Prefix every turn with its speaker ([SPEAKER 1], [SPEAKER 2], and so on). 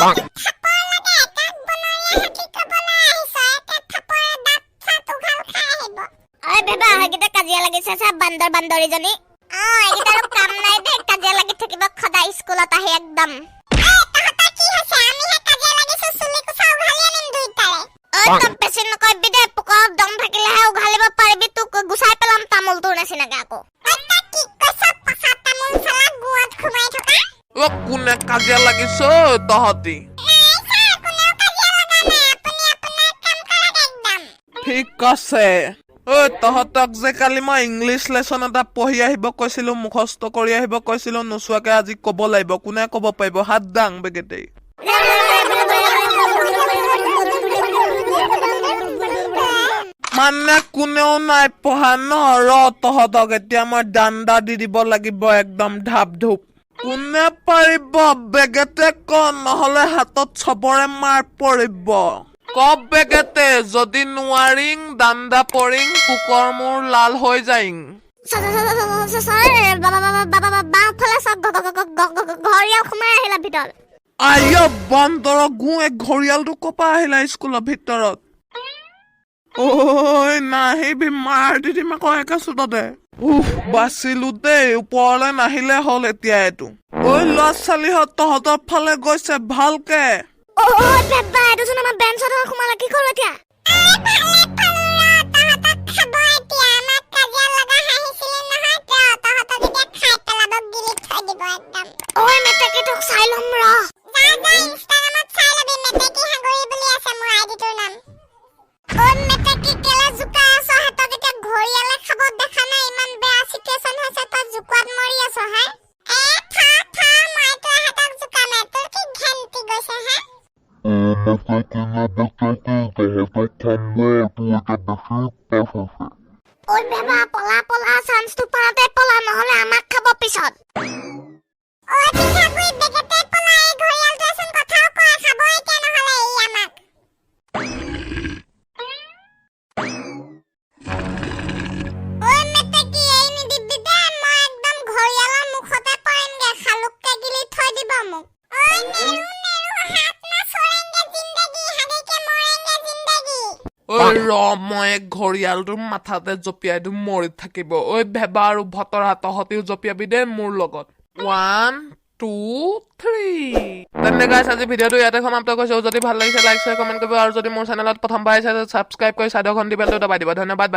[SPEAKER 1] থাপৰ লগাই কাক বনৰীয়া হাতী ক'বলৈ আহিছ? একে থাপৰে দাঁত চাত উঘাল খাই আহিব।
[SPEAKER 2] ঐ বেবা, সেইকেইটা কাজিয়া লাগিছে চা, বান্দৰ বান্দৰীজনী। অ, এইকেইটা আৰু কাম নাই দেই, কাজিয়া লাগি থাকিব সদায় স্কুলত আহি একদম।
[SPEAKER 1] এই, তহঁতৰ কি হৈছে? আমিহে কাজিয়া লাগিছো। চুলি কোচা উঘালি আনিম দুইটাৰে।
[SPEAKER 2] ঐ, তই বেছি নকবি দেই। পোকৰত দম থাকিলেহে উঘালিব পাৰিবি। তোক গুচাই পেলাম তামোলটোৰ নিচিনাকে আকৌ।
[SPEAKER 1] ঐ, তই কি কৈছ? পচা তামোল চালা, গুৱাত সোমাই থকা।
[SPEAKER 3] অ, কোনে কাজিয়া লাগিছ তহঁতি?
[SPEAKER 1] নাই ছাৰ, কোনেও কাজিয়া লগা নাই। আপুনি আপোনাৰ কাম কৰক একদম।
[SPEAKER 3] ঠিক আছে। ঐ, তহঁতক যে কালি মই ইংলিছ লেচন এটা পঢ়ি আহিব কৈছিলো, মুখস্থ কৰি আহিব কৈছিলো, নোচোৱাকে আজি ক'ব লাগিব। কোনে ক'ব পাৰিব? হাত দাং বেগেতেই। মানে কোনেও নাই পঢ়া ন? ৰ, তহঁতক এতিয়া মই দাণ্ডা দি দিব লাগিব একদম ঢাপ ধূপ। কোনে পাৰিব বেগেতে ক, নহলে হাতত চবৰে মাৰ পৰিব। ক বেগেতে, যদি নোৱাৰিং দাণ্ডা পৰিং, পোকৰ মূৰ লাল হৈ যাইং।
[SPEAKER 2] ছাৰ, বাওঁফালে চাওক, ঘৰিয়াল সোমাই আহিলা ভিতৰত।
[SPEAKER 3] আইঅ বান্দৰৰ গু, এক ঘৰিয়ালটো কপা আহিলা স্কুলৰ ভিতৰত? ঐ, নাহিবি, মাৰ দি দিম আকৌ একে চোটতে। উফ, বাচিলো দেই। ওপৰলে নাহিলে হ'ল এতিয়া এইটো। ঐ ল'ৰা ছোৱালীহঁত, তহঁতৰ ফালে গৈছে ভালকে।
[SPEAKER 2] ঐ বেবা, এইটোচোন আমাৰ বেঞ্চত সোমালে। কি কৰো এতিয়া?
[SPEAKER 1] আৰে, ভালে পালো ৰ, তহঁতক খাব এতিয়া। আমাক কাজিয়া লগা হাঁহিছিলি নহয় কিয়? তহঁতক এতিয়া খাই পেলাব, গিলি থৈ দিব একদম।
[SPEAKER 2] ঐ মেটেকি, তোক চাই ল'ম ৰ।
[SPEAKER 1] যা যা, ইনষ্টাগ্ৰামত চাই ল'বি। মেটেকি সাগৰি বুলি আছে মোৰ আইডিটোৰ নাম। ঐ মেটেকি, কেলে জোকাই আছ? সিহঁতক এতিয়া ঘৰিয়ালে খাব, দেখা নাই ইমান বেয়া চিটুৱেশ্যন হৈছে, তই জোকোৱাত মৰি আছ হে? এ থা থা, মইতো ইহঁতক জোকামে, তোৰ কি ঘেন্টি গৈছে হে?
[SPEAKER 4] মেটেকি, তহঁতক খাম ৰ, তোৰ এতিয়া বেছি উৎপাত হৈছে।
[SPEAKER 2] ঐ বেবা, পলা পলা, চান্সটো পাওঁতে পলা, নহ'লে আমাক খাব পিছত।
[SPEAKER 1] ঐ পিঠাগুৰি, বেগেতে পলা। এই ঘৰিয়ালটোৱেচোন কথাও কয়। খাব এতিয়া নহ'লে ই আমাক। ঐ মেটেকি, এই নিদিবি দে। মই একদম ঘৰিয়ালৰ মুখতে পৰিমগে, শালুককে গিলি থৈ দিব মোক। ঐ, নেৰু নেৰু, হাত না ছড়েংগে জিন্দগী, হাগেকে মৰেংগে জিন্দগী।
[SPEAKER 3] ঐ ৰ, মই এক ঘৰিয়ালটোৰ মাথাতে জঁপিয়াই দিম, মৰি থাকিব। ঐ ভেবা আৰু ভতৰা, তহঁতিও জঁপিয়াবি দেই মোৰ লগত। 1, 2, 3। তেন্তে গাইছ, আজি ভিডিঅ'টো ইয়াতে সমাপ্ত কৰিছোঁ। যদি ভাল লাগিছে, লাইক, শ্বেয়াৰ, কমেণ্ট কৰিব আৰু যদি মোৰ চেনেলত প্ৰথমবাৰ আহিছে, ছাবস্ক্ৰাইব কৰি চাইডৰ ঘণ্টি বেলটো দবাই দিব। ধন্যবাদ, বাই।